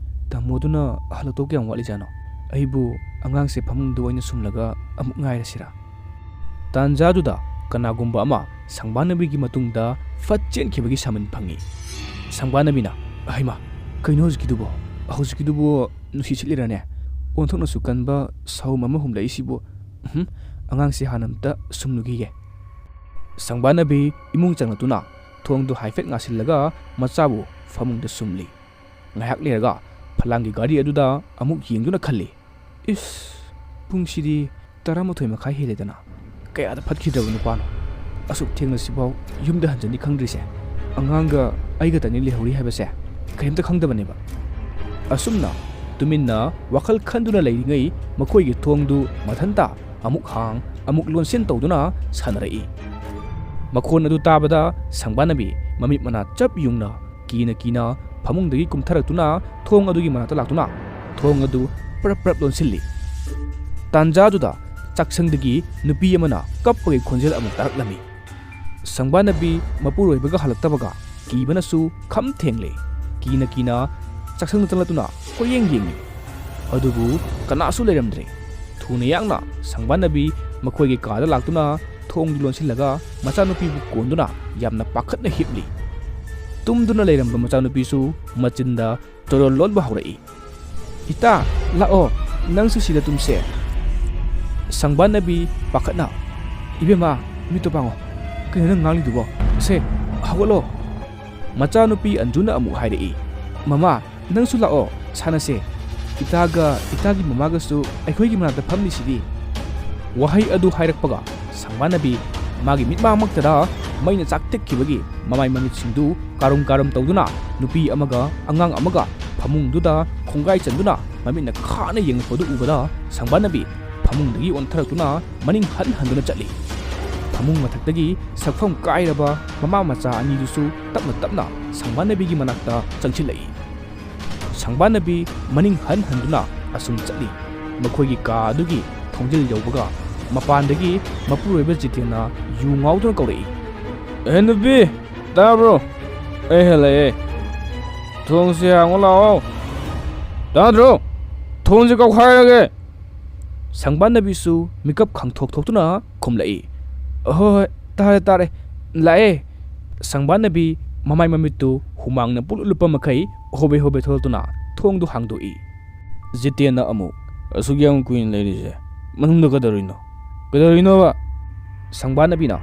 ꯇꯥꯃꯣꯗꯨꯅ ꯍꯜꯂꯛꯇꯧ ꯀꯌꯥꯝ ꯋꯥꯠꯂꯤꯖꯥꯠꯅꯣ? ꯑꯩꯕꯨ ꯑꯉꯥꯡꯁꯦ ꯐꯃꯨꯡꯗ ꯑꯣꯏꯅ ꯁꯨꯝꯂꯒ ꯑꯃꯨꯛ ꯉꯥꯏꯔꯁꯤꯔꯥ?" ꯇꯥꯟꯖꯥꯗꯨꯗ ꯀꯅꯥꯒꯨꯝꯕ ꯑꯃ ꯁꯪꯕꯥꯅꯕꯤꯒꯤ ꯃꯇꯨꯡꯗ ꯐꯠ ꯆꯦꯟꯈꯤꯕꯒꯤ ꯁꯃꯟ ꯐꯪꯉꯤ꯫ ꯁꯪꯕꯥꯅꯕꯤꯅ, "ꯍꯩꯃꯥ, ꯀꯩꯅꯣ ꯍꯧꯖꯤꯛꯀꯤꯗꯨꯕꯣ? ꯍꯧꯖꯤꯛꯀꯤꯗꯨꯕꯨ ꯅꯨꯡꯁꯤꯠ ꯁꯤꯠꯂꯤꯔꯅꯦ? ꯑꯣꯟꯊꯣꯛꯅꯁꯨ ꯀꯟꯕ ꯁꯥꯍꯨꯝ ꯑꯃ ꯍꯨꯝꯂꯛꯏꯁꯤꯕꯨ꯫ ꯎꯝꯍꯨꯝ, ꯑꯉꯥꯡꯁꯦ ꯍꯥꯟꯅ ꯑꯝꯇ ꯁꯨꯝꯂꯨꯈꯤꯒꯦ꯫" ꯁꯪꯕꯥꯅꯕꯤ ꯏꯃꯨꯡ ꯆꯪꯂꯛꯇꯨꯅ ꯊꯣꯡꯗꯨ ꯍꯥꯏꯐꯦꯠ ꯉꯥꯁꯤꯜꯂꯒ ꯃꯆꯥꯕꯨ ꯐꯃꯨꯡꯗ ꯁꯨꯝꯂꯤ꯫ ꯉꯥꯏꯍꯥꯛ ꯂꯩꯔꯒ ꯐꯂꯥꯡꯒꯤ ꯒꯥꯔꯤ ꯑꯗꯨꯗ ꯑꯃꯨꯛ ꯌꯦꯡꯗꯨꯅ ꯈꯜꯂꯤ, "ꯏꯁ, ꯄꯨꯡꯁꯤꯗꯤ ꯇꯔꯥꯃꯥꯊꯣꯏ ꯃꯈꯥꯏ ꯍꯦꯜꯂꯦꯗꯅ꯫ ꯀꯌꯥꯗ ꯐꯠꯈꯤꯗ꯭ꯔꯕ ꯅꯨꯄꯥꯅꯣ? ꯑꯁꯨꯛ ꯊꯦꯡꯅꯁꯤꯐꯥꯎ ꯌꯨꯝꯗ ꯍꯟꯖꯟꯅꯤ ꯈꯪꯗ꯭ꯔꯤꯁꯦ꯫ ꯑꯉꯥꯡꯒ ꯑꯩꯒꯇꯅꯤ ꯂꯩꯍꯧꯔꯤ ꯍꯥꯏꯕꯁꯦ ꯀꯔꯤꯝꯇ ꯈꯪꯗꯕꯅꯦꯕ꯫" ꯑꯁꯨꯝꯅ ꯇꯨꯃꯤꯟꯅ ꯋꯥꯈꯜ ꯈꯟꯗꯨꯅ ꯂꯩꯔꯤꯉꯩ ꯃꯈꯣꯏꯒꯤ ꯊꯣꯡꯗꯨ ꯃꯊꯟꯇ ꯑꯃꯨꯛ ꯍꯥꯡ, ꯑꯃꯨꯛ ꯂꯣꯟꯁꯤꯟ ꯇꯧꯗꯨꯅ ꯁꯥꯟꯅꯔꯛꯏ꯫ ꯃꯈꯣꯟ ꯑꯗꯨ ꯇꯥꯕꯗ ꯁꯪꯕꯥꯅꯕꯤ ꯃꯃꯤꯠ ꯃꯅꯥ ꯆꯞ ꯌꯨꯡꯅ ꯀꯤꯅ ꯀꯤꯅ ꯐꯃꯨꯡꯗꯒꯤ ꯀꯨꯝꯊꯔꯛꯇꯨꯅ ꯊꯣꯡ ꯑꯗꯨꯒꯤ ꯃꯅꯥꯛꯇ ꯂꯥꯛꯇꯨꯅ ꯊꯣꯡ ꯑꯗꯨ ꯄ꯭ꯔꯞ ꯄ꯭ꯔꯞ ꯂꯣꯟꯁꯤꯜꯂꯤ꯫ ꯇꯥꯟꯖꯥꯗꯨꯗ ꯆꯥꯛꯁꯪꯗꯒꯤ ꯅꯨꯄꯤ ꯑꯃꯅ ꯀꯞꯄꯒꯤ ꯈꯣꯟꯖꯦꯜ ꯑꯃꯨꯛ ꯇꯥꯔꯛꯂꯝꯃꯤ꯫ ꯁꯪꯕꯥꯅꯕꯤ ꯃꯄꯨꯔꯣꯏꯕꯒ ꯍꯜꯂꯛꯇꯕꯒ ꯀꯤꯕꯅꯁꯨ ꯈꯝ ꯊꯦꯡꯂꯦ꯫ ꯀꯤꯅ ꯀꯤꯅ ꯆꯥꯛꯁꯪꯗ ꯆꯪꯂꯛꯇꯨꯅ ꯀꯣꯏꯌꯦꯡ ꯌꯦꯡꯂꯤ꯫ ꯑꯗꯨꯕꯨ ꯀꯅꯥꯁꯨ ꯂꯩꯔꯝꯗ꯭ꯔꯦ꯫ ꯊꯨꯅ ꯌꯥꯡꯅ ꯁꯪꯕꯥꯅꯕꯤ ꯃꯈꯣꯏꯒꯤ ꯀꯥꯗ ꯂꯥꯛꯇꯨꯅ ꯊꯣꯡꯗꯨ ꯂꯣꯟꯁꯤꯜꯂꯒ ꯃꯆꯥꯅꯨꯄꯤꯕꯨ ꯀꯣꯟꯗꯨꯅ ꯌꯥꯝꯅ ꯄꯥꯈꯠꯅ ꯍꯤꯞꯂꯤ꯫ ꯇꯨꯝꯗꯨꯅ ꯂꯩꯔꯝꯕ ꯃꯆꯥꯅꯨꯄꯤꯁꯨ ꯃꯆꯤꯟꯗ ꯆꯣꯔꯣꯜ ꯂꯣꯟꯕ ꯍꯧꯔꯛꯏ꯫ "ꯏꯇꯥ, ꯂꯥꯛꯑꯣ, ꯅꯪꯁꯨ ꯁꯤꯗ ꯇꯨꯝꯁꯦ꯫" ꯁꯪꯕꯥꯅꯕꯤ ꯄꯥꯈꯠꯅ, "ꯏꯕꯦꯝꯃ, ꯃꯤꯠꯇꯣ ꯄꯥꯡꯉꯣ, "ꯀꯩꯅꯣ ꯅꯪ ꯉꯥꯡꯂꯤꯗꯨꯕꯣ? ꯁꯦ, ꯍꯧꯒꯠꯂꯣ!" ꯃꯆꯥꯅꯨꯄꯤ ꯑꯟꯖꯨꯅ ꯑꯃꯨꯛ ꯍꯥꯏꯔꯛꯏ, "ꯃꯃꯥ, ꯅꯪꯁꯨ ꯂꯥꯛꯑꯣ, ꯁꯥꯟꯅꯁꯦ꯫ ꯏꯇꯥꯒ ꯏꯇꯥꯒꯤ ꯃꯃꯥꯒꯁꯨ ꯑꯩꯈꯣꯏꯒꯤ ꯃꯅꯥꯛꯇ ꯐꯝꯂꯤꯁꯤꯗꯤ꯫" ꯋꯥꯍꯩ ꯑꯗꯨ ꯍꯥꯏꯔꯛꯄꯒ ꯁꯪꯕꯥꯅꯕꯤ ꯃꯥꯒꯤ ꯃꯤꯠꯃꯥꯡꯃꯛꯇꯗ ꯃꯩꯅ ꯆꯥꯛꯊꯠꯈꯤꯕꯒꯤ ꯃꯃꯥꯏ ꯃꯃꯤꯠꯁꯤꯡꯗꯨ ꯀꯥꯔꯨꯝ ꯀꯥꯔꯨꯝ ꯇꯧꯗꯨꯅ ꯅꯨꯄꯤ ꯑꯃꯒ ꯑꯉꯥꯡ ꯑꯃꯒ ꯐꯃꯨꯡꯗꯨꯗ ꯈꯣꯡꯒꯥꯏ ꯆꯟꯗꯨꯅ ꯃꯃꯤꯠꯅ ꯈꯥꯅ ꯌꯦꯡꯂꯛꯄꯗꯨ ꯎꯕꯗ ꯁꯪꯕꯥꯅꯕꯤ ꯐꯃꯨꯡꯗꯒꯤ ꯑꯣꯟꯊꯔꯛꯇꯨꯅ ꯃꯅꯤꯡ ꯍꯟ ꯍꯟꯗꯨꯅ ꯆꯠꯂꯤ꯫ ꯐꯃꯨꯡ ꯃꯊꯛꯇꯒꯤ ꯁꯛꯐꯝ ꯀꯥꯏꯔꯕ ꯃꯃꯥ ꯃꯆꯥ ꯑꯅꯤꯗꯨꯁꯨ ꯇꯞꯅ ꯇꯞꯅ ꯁꯪꯕꯥꯅꯕꯤꯒꯤ ꯃꯅꯥꯛꯇ ꯆꯪꯁꯤꯜꯂꯛꯏ꯫ ꯁꯪꯕꯥꯅꯕꯤ ꯃꯅꯤꯡ ꯍꯟ ꯍꯟꯗꯨꯅ ꯑꯁꯨꯝ ꯆꯠꯂꯤ꯫ ꯃꯈꯣꯏꯒꯤ ꯀꯥ ꯑꯗꯨꯒꯤ ꯊꯣꯡꯖꯤꯜ ꯌꯧꯕꯒ ꯃꯄꯥꯟꯗꯒꯤ ꯃꯄꯨꯔꯣꯏꯕ ꯖꯤꯇꯦꯟꯅ ꯌꯨ ꯉꯥꯎꯗꯨꯅ ꯀꯧꯔꯛꯏ, "ꯑꯦ ꯅꯨꯄꯤ, ꯇꯥꯕ꯭ꯔꯣ? ꯑꯩ ꯍꯜꯂꯛꯑꯦ꯫ ꯊꯣꯡꯁꯦ ꯍꯥꯡꯉꯨ ꯂꯥꯛꯑꯣ꯫ ꯇꯥꯗ꯭ꯔꯣ? ꯊꯣꯡꯁꯦ ꯀꯧꯈꯥꯏꯔꯒꯦ!" ꯁꯪꯕꯥꯅꯕꯤꯁꯨ ꯃꯤꯀꯞ ꯈꯪꯊꯣꯛ ꯊꯣꯛꯇꯨꯅ ꯈꯨꯝꯂꯛꯏ, "ꯍꯣꯏ, ꯍꯣꯏ, ꯇꯥꯔꯦ, ꯇꯥꯔꯦ, ꯂꯥꯛꯑꯦ꯫" ꯁꯪꯕꯥꯅꯕꯤ ꯃꯃꯥꯏ ꯃꯃꯤꯠꯇꯨ ꯍꯨꯃꯥꯡꯅ ꯄꯨꯡꯂꯨꯞ ꯂꯨꯞꯄ ꯃꯈꯩ ꯍꯣꯕꯦ ꯍꯣꯕꯦ ꯊꯣꯛꯂꯛꯇꯨꯅ ꯊꯣꯡꯗꯨ ꯍꯥꯡꯗꯣꯛꯏ꯫ ꯖꯤꯇꯦꯟꯅ ꯑꯃꯨꯛ, "ꯑꯁꯨꯛ ꯌꯥꯝ ꯀꯨꯏꯅ ꯂꯩꯔꯤꯁꯦ ꯃꯅꯨꯡꯗ ꯀꯩꯗꯧꯔꯤꯅꯣ? ꯀꯩꯗꯧꯔꯤꯅꯣꯕ?" ꯁꯪꯕꯥꯅꯕꯤꯅ,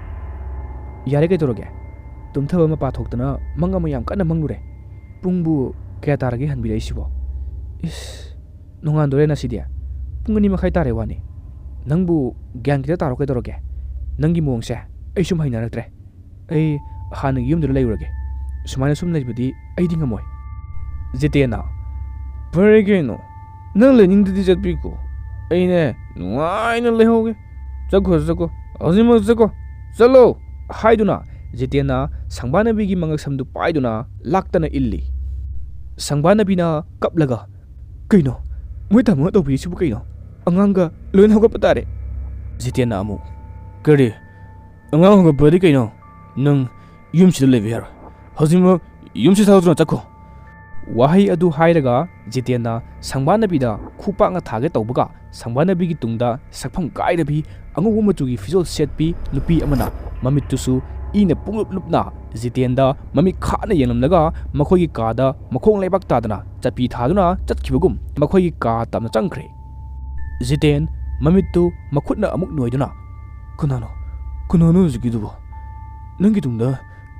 "ꯌꯥꯔꯦ, ꯀꯩꯗꯧꯔꯒꯦ? ꯇꯨꯝꯊꯕ ꯃꯄꯥ ꯊꯣꯛꯇꯅ ꯃꯪ ꯑꯃ ꯌꯥꯝ ꯀꯟꯅ ꯃꯪꯂꯨꯔꯦ꯫ ꯄꯨꯡꯕꯨ ꯀꯌꯥ ꯇꯥꯔꯒꯦ ꯍꯟꯕꯤꯔꯛꯏꯁꯤꯕꯣ? ꯏꯁ, ꯅꯣꯡꯉꯥꯟꯗꯣꯔꯦ ꯉꯁꯤꯗꯤ꯫ ꯄꯨꯡ ꯑꯅꯤ ꯃꯈꯥꯏ ꯇꯥꯔꯦ ꯋꯥꯅꯤ꯫ ꯅꯪꯕꯨ ꯒ꯭ꯌꯥꯟ ꯈꯤꯇ ꯇꯥꯔꯣ ꯀꯩꯗꯧꯔꯒꯦ? ꯅꯪꯒꯤ ꯃꯑꯣꯡꯁꯦ ꯑꯩ ꯁꯨꯝ ꯍꯩꯅꯔꯛꯇ꯭ꯔꯦ꯫ ꯑꯩ ꯍꯥꯟꯅꯒꯤ ꯌꯨꯝꯗꯨꯗ ꯂꯩꯔꯨꯔꯒꯦ꯫ ꯁꯨꯃꯥꯏꯅ ꯁꯨꯝ ꯂꯩꯕꯗꯤ ꯑꯩꯗꯤ ꯉꯝꯃꯣꯏ꯫" ꯖꯤꯇꯦꯟꯅ, "ꯐꯔꯦ ꯀꯩꯅꯣ, ꯅꯪ ꯂꯩꯅꯤꯡꯗꯗꯤ ꯆꯠꯄꯤꯈꯣ꯫ ꯑꯩꯅꯦ ꯅꯨꯡꯉꯥꯏꯅ ꯂꯩꯍꯧꯒꯦ꯫ ꯆꯠꯈꯣ, ꯆꯠꯈꯣ, ꯍꯧꯖꯤꯛꯃꯛ ꯆꯠꯈꯣ, ꯆꯠꯂꯣ!" ꯍꯥꯏꯗꯨꯅ ꯖꯤꯇꯦꯟꯅ ꯁꯪꯕꯥꯅꯕꯤꯒꯤ ꯃꯉꯛꯁꯝꯗꯨ ꯄꯥꯏꯗꯨꯅ ꯂꯥꯛꯇꯅ ꯏꯜꯂꯤ꯫ ꯁꯪꯕꯥꯅꯕꯤꯅ ꯀꯞꯂꯒ, "ꯀꯩꯅꯣ? ꯃꯣꯏ ꯇꯥꯃꯣꯅ ꯇꯧꯕꯤꯔꯤꯁꯤꯕꯨ ꯀꯩꯅꯣ? ꯑꯉꯥꯡꯒ ꯂꯣꯏꯅ ꯍꯧꯒꯠꯄ ꯇꯥꯔꯦ꯫" ꯖꯤꯇꯦꯟꯅ ꯑꯃꯨꯛ, "ꯀꯔꯤ? ꯑꯉꯥꯡ ꯍꯧꯒꯠꯄꯗꯤ ꯀꯩꯅꯣ? ꯅꯪ ꯌꯨꯝꯁꯤꯗ ꯂꯩꯕ ꯌꯥꯔꯣꯏ꯫ ꯍꯧꯖꯤꯛꯃꯛ ꯌꯨꯝꯁꯤ ꯊꯥꯗꯣꯛꯇꯨꯅ ꯆꯠꯈꯣ!" ꯋꯥꯍꯩ ꯑꯗꯨ ꯍꯥꯏꯔꯒ ꯖꯤꯇꯦꯟꯅ ꯁꯪꯕꯥꯅꯕꯤꯗ ꯈꯨꯄꯥꯛꯅ ꯊꯥꯒꯦ ꯇꯧꯕꯒ ꯁꯪꯕꯥꯅꯕꯤꯒꯤ ꯇꯨꯡꯗ ꯁꯛꯐꯝ ꯀꯥꯏꯔꯕꯤ ꯑꯉꯧꯕ ꯃꯆꯨꯒꯤ ꯐꯤꯖꯣꯜ ꯁꯦꯠꯄꯤ ꯅꯨꯄꯤ ꯑꯃꯅ ꯃꯃꯤꯠꯇꯨꯁꯨ ꯏꯅ ꯄꯨꯡꯂꯨꯞ ꯂꯨꯞꯅ ꯖꯤꯇꯦꯟꯗ ꯃꯃꯤꯠ ꯈꯥꯅ ꯌꯦꯡꯂꯝꯂꯒ ꯃꯈꯣꯏꯒꯤ ꯀꯥꯗ ꯃꯈꯣꯡ ꯂꯩꯕꯥꯛ ꯇꯥꯗꯅ ꯆꯠꯄꯤ ꯊꯥꯗꯨꯅ ꯆꯠꯈꯤꯕꯒꯨꯝ ꯃꯈꯣꯏꯒꯤ ꯀꯥ ꯇꯝꯅ ꯆꯪꯈ꯭ꯔꯦ꯫ ꯖꯤꯇꯦꯟ ꯃꯃꯤꯠꯇꯨ ꯃꯈꯨꯠꯅ ꯑꯃꯨꯛ ꯅꯣꯏꯗꯨꯅ, "ꯀꯅꯥꯅꯣ? ꯀꯅꯥꯅꯣ ꯍꯧꯖꯤꯛꯀꯤꯗꯨꯕꯣ? ꯅꯪꯒꯤ ꯇꯨꯡꯗ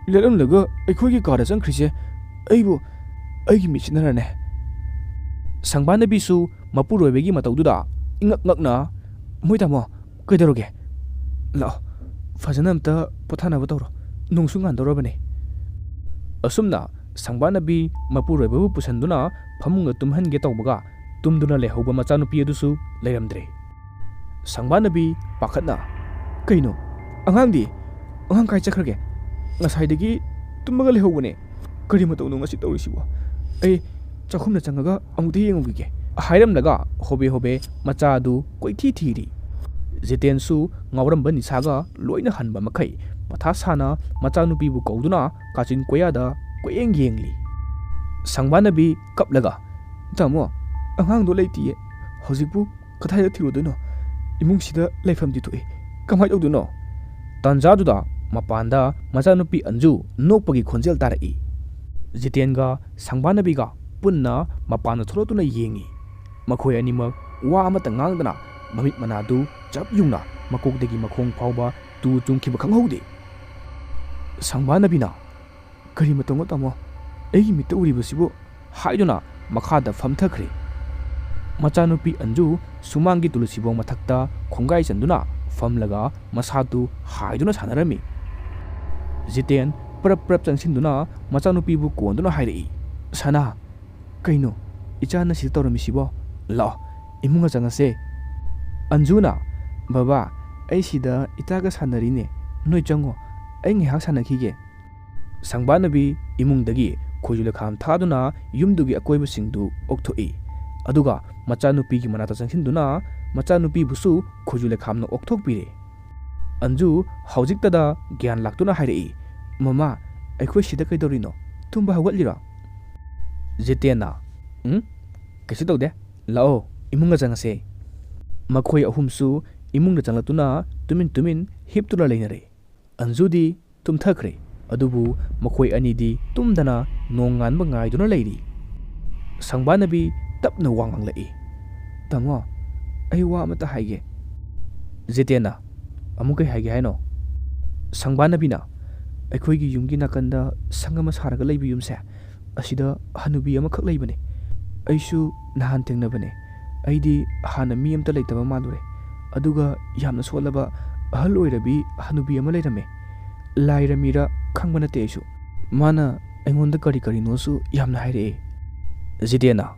ꯂꯦꯞꯂꯝꯂꯒ ꯑꯩꯈꯣꯏꯒꯤ ꯀꯥꯗ ꯆꯪꯈ꯭ꯔꯤꯁꯦ ꯑꯩꯕꯨ ꯑꯩꯒꯤ ꯃꯤꯠꯁꯤꯅꯔꯅꯦ?" ꯁꯪꯕꯥꯅꯕꯤꯁꯨ ꯃꯄꯨꯔꯣꯏꯕꯒꯤ ꯃꯇꯧꯗꯨꯗ ꯏꯉꯛ ꯉꯛꯅ, "ꯃꯣꯏ ꯇꯥꯃꯣ, ꯀꯩꯗꯧꯔꯒꯦ? ꯂꯥꯛꯑꯣ, ꯐꯖꯅ ꯑꯝꯇ ꯄꯣꯊꯥꯅꯕ ꯇꯧꯔꯣ, ꯅꯣꯡꯁꯨ ꯉꯥꯟꯗꯧꯔꯕꯅꯦ꯫" ꯑꯁꯨꯝꯅ ꯁꯪꯕꯥꯅꯕꯤ ꯃꯄꯨꯔꯣꯏꯕꯕꯨ ꯄꯨꯁꯟꯗꯨꯅ ꯐꯃꯨꯡꯗ ꯇꯨꯝꯍꯟꯒꯦ ꯇꯧꯕꯒ, ꯇꯨꯝꯗꯨꯅ ꯂꯩꯍꯧꯕ ꯃꯆꯥꯅꯨꯄꯤ ꯑꯗꯨꯁꯨ ꯂꯩꯔꯝꯗ꯭ꯔꯦ꯫ ꯁꯪꯕꯥꯅꯕꯤ ꯄꯥꯈꯠꯅ, "ꯀꯩꯅꯣ? ꯑꯉꯥꯡꯗꯤ? ꯑꯉꯥꯡ ꯀꯥꯏ ꯆꯠꯈ꯭ꯔꯒꯦ? ꯉꯁꯥꯏꯗꯒꯤ ꯇꯨꯝꯃꯒ ꯂꯩꯍꯧꯕꯅꯦ꯫ ꯀꯔꯤ ꯃꯇꯧꯅꯣ ꯉꯁꯤ ꯇꯧꯔꯤꯁꯤꯕꯣ? ꯑꯩ ꯆꯥꯛꯈꯨꯝꯗ ꯆꯪꯉꯒ ꯑꯃꯨꯛꯇ ꯌꯦꯡꯉꯨꯈꯤꯒꯦ", ꯍꯥꯏꯔꯝꯂꯒ ꯍꯣꯕꯦ ꯍꯣꯕꯦ ꯃꯆꯥ ꯑꯗꯨ ꯀꯣꯏꯊꯤ ꯊꯤꯔꯤ꯫ ꯖꯤꯇꯦꯟꯁꯨ ꯉꯥꯎꯔꯝꯕ ꯅꯤꯁꯥꯒ ꯂꯣꯏꯅ ꯍꯟꯕ ꯃꯈꯩ ꯃꯊꯥ ꯁꯥꯅ ꯃꯆꯥꯅꯨꯄꯤꯕꯨ ꯀꯧꯗꯨꯅ ꯀꯥꯆꯤꯟ ꯀꯣꯌꯥꯗ ꯀꯣꯏꯌꯦꯡ ꯌꯦꯡꯂꯤ꯫ ꯁꯪꯕꯥꯅꯕꯤ ꯀꯞꯂꯒ, "ꯇꯥꯃꯣ, ꯑꯉꯥꯡꯗꯣ ꯂꯩꯇꯤꯌꯦ꯫ ꯍꯧꯖꯤꯛꯄꯨ ꯀꯗꯥꯏꯗ ꯊꯤꯔꯨꯗꯣꯏꯅꯣ? ꯏꯃꯨꯡꯁꯤꯗ ꯂꯩꯐꯝꯗꯤ ꯊꯣꯛꯏ꯫ ꯀꯃꯥꯏꯅ ꯇꯧꯗꯣꯏꯅꯣ?" ꯇꯥꯟꯖꯥꯗꯨꯗ ꯃꯄꯥꯟꯗ ꯃꯆꯥꯅꯨꯄꯤ ꯑꯟꯖꯨ ꯅꯣꯛꯄꯒꯤ ꯈꯣꯟꯖꯦꯜ ꯇꯥꯔꯛꯏ꯫ ꯖꯤꯇꯦꯟꯒ ꯁꯪꯕꯥꯅꯕꯤꯒ ꯄꯨꯟꯅ ꯃꯄꯥꯟꯗ ꯊꯣꯛꯂꯛꯇꯨꯅ ꯌꯦꯡꯉꯤ꯫ ꯃꯈꯣꯏ ꯑꯅꯤꯃꯛ ꯋꯥ ꯑꯃꯠꯇ ꯉꯥꯡꯗꯅ ꯃꯃꯤꯠ ꯃꯅꯥꯗꯨ ꯆꯞ ꯌꯨꯡꯅ ꯃꯀꯣꯛꯇꯒꯤ ꯃꯈꯣꯡ ꯐꯥꯎꯕ ꯇꯨ ꯆꯨꯡꯈꯤꯕ ꯈꯪꯍꯧꯗꯦ꯫ ꯁꯪꯕꯥꯅꯕꯤꯅ, "ꯀꯔꯤ ꯃꯇꯧꯅꯣ ꯇꯥꯃꯣ? ꯑꯩꯒꯤ ꯃꯤꯠꯇ ꯎꯔꯤꯕꯁꯤꯕꯨ?" ꯍꯥꯏꯗꯨꯅ ꯃꯈꯥꯗ ꯐꯝꯊꯈ꯭ꯔꯦ꯫ ꯃꯆꯥꯅꯨꯄꯤ ꯑꯟꯖꯨ ꯁꯨꯃꯥꯡꯒꯤ ꯇꯨꯂꯁꯤꯕꯣꯡ ꯃꯊꯛꯇ ꯈꯣꯡꯒꯥꯏ ꯆꯟꯗꯨꯅ ꯐꯝꯂꯒ ꯃꯁꯥꯗꯨ ꯍꯥꯏꯗꯨꯅ ꯁꯥꯟꯅꯔꯝꯃꯤ꯫ ꯖꯤꯇꯦꯟ ꯄ꯭ꯔꯞ ꯄ꯭ꯔꯞ ꯆꯪꯁꯤꯟꯗꯨꯅ ꯃꯆꯥꯅꯨꯄꯤꯕꯨ ꯀꯣꯟꯗꯨꯅ ꯍꯥꯏꯔꯛꯏ, "ꯁꯅꯥ, ꯀꯩꯅꯣ ꯏꯆꯥꯅ ꯁꯤꯗ ꯇꯧꯔꯝꯃꯤꯁꯤꯕꯣ? ꯂꯥꯛꯑꯣ, ꯏꯃꯨꯡꯗ ꯆꯪꯉꯁꯦ꯫" ꯑꯟꯖꯨꯅ, "ꯕꯕꯥ, ꯑꯩ ꯁꯤꯗ ꯏꯇꯥꯒ ꯁꯥꯟꯅꯔꯤꯅꯦ, ꯅꯣꯏ ꯆꯪꯉꯣ, ꯑꯩ ꯉꯥꯏꯍꯥꯛ ꯁꯥꯟꯅꯈꯤꯒꯦ꯫" ꯁꯪꯕꯥꯅꯕꯤ ꯏꯃꯨꯡꯗꯒꯤ ꯈꯣꯏꯖꯨ ꯂꯩꯈꯥꯝ ꯊꯥꯗꯨꯅ ꯌꯨꯝꯗꯨꯒꯤ ꯑꯀꯣꯏꯕꯁꯤꯡꯗꯨ ꯑꯣꯛꯊꯣꯛꯏ꯫ ꯑꯗꯨꯒ ꯃꯆꯥꯅꯨꯄꯤꯒꯤ ꯃꯅꯥꯛꯇ ꯆꯪꯁꯤꯟꯗꯨꯅ ꯃꯆꯥꯅꯨꯄꯤꯕꯨꯁꯨ ꯈꯣꯏꯖꯨ ꯂꯩꯈꯥꯝꯅ ꯑꯣꯛꯊꯣꯛꯄꯤꯔꯦ꯫ ꯑꯟꯖꯨ ꯍꯧꯖꯤꯛꯇꯗ ꯒ꯭ꯌꯥꯟ ꯂꯥꯛꯇꯨꯅ ꯍꯥꯏꯔꯛꯏ, "ꯃꯃꯥ, ꯑꯩꯈꯣꯏ ꯁꯤꯗ ꯀꯩꯗꯧꯔꯤꯅꯣ? ꯇꯨꯝꯕ ꯍꯧꯒꯠꯂꯤꯔꯣ?" ꯖꯤꯇꯦꯟꯅ, "ꯎꯝ, ꯀꯩꯁꯨ ꯇꯧꯗꯦ꯫ ꯂꯥꯛꯑꯣ, ꯏꯃꯨꯡꯗ ꯆꯪꯉꯁꯦ꯫" ꯃꯈꯣꯏ ꯑꯍꯨꯝꯁꯨ ꯏꯃꯨꯡꯗ ꯆꯪꯂꯛꯇꯨꯅ ꯇꯨꯃꯤꯟ ꯇꯨꯃꯤꯟ ꯍꯤꯞꯇꯨꯅ ꯂꯩꯅꯔꯦ꯫ ꯑꯟꯖꯨꯗꯤ ꯇꯨꯝꯊꯈ꯭ꯔꯦ꯫ ꯑꯗꯨꯕꯨ ꯃꯈꯣꯏ ꯑꯅꯤꯗꯤ ꯇꯨꯝꯗꯅ ꯅꯣꯡ ꯉꯥꯟꯕ ꯉꯥꯏꯗꯨꯅ ꯂꯩꯔꯤ꯫ ꯁꯪꯕꯥꯅꯕꯤ ꯇꯞꯅ ꯋꯥ ꯉꯥꯡꯂꯛꯏ, "ꯇꯥꯃꯣ, ꯑꯩ ꯋꯥ ꯑꯃꯇ ꯍꯥꯏꯒꯦ꯫" ꯖꯤꯇꯦꯟꯅ, "ꯑꯃꯨꯛ ꯀꯩ ꯍꯥꯏꯒꯦ ꯍꯥꯏꯅꯣ?" ꯁꯪꯕꯥꯅꯕꯤꯅ, ꯑꯩꯈꯣꯏꯒꯤ ꯌꯨꯝꯒꯤ ꯅꯥꯀꯟꯗ ꯁꯪ ꯑꯃ ꯁꯥꯔꯒ ꯂꯩꯕ ꯌꯨꯝꯁꯦ, ꯑꯁꯤꯗ ꯍꯅꯨꯕꯤ ꯑꯃꯈꯛ ꯂꯩꯕꯅꯦ꯫ ꯑꯩꯁꯨ ꯅꯍꯥꯟ ꯊꯦꯡꯅꯕꯅꯦ꯫ ꯑꯩꯗꯤ ꯍꯥꯟꯅ ꯃꯤ ꯑꯝꯇ ꯂꯩꯇꯕ ꯃꯥꯜꯂꯨꯔꯦ, ꯑꯗꯨꯒ ꯌꯥꯝꯅ ꯁꯣꯜꯂꯕ ꯑꯍꯜ ꯑꯣꯏꯔꯕꯤ ꯍꯅꯨꯕꯤ ꯑꯃ ꯂꯩꯔꯝꯃꯦ꯫ ꯂꯥꯏꯔꯝꯃꯤꯔ ꯈꯪꯕ ꯅꯠꯇꯦ ꯑꯩꯁꯨ꯫ ꯃꯥꯅ ꯑꯩꯉꯣꯟꯗ ꯀꯔꯤ ꯀꯔꯤꯅꯣꯁꯨ ꯌꯥꯝꯅ ꯍꯥꯏꯔꯛꯑꯦ꯫ ꯖꯤꯇꯦꯟꯅ?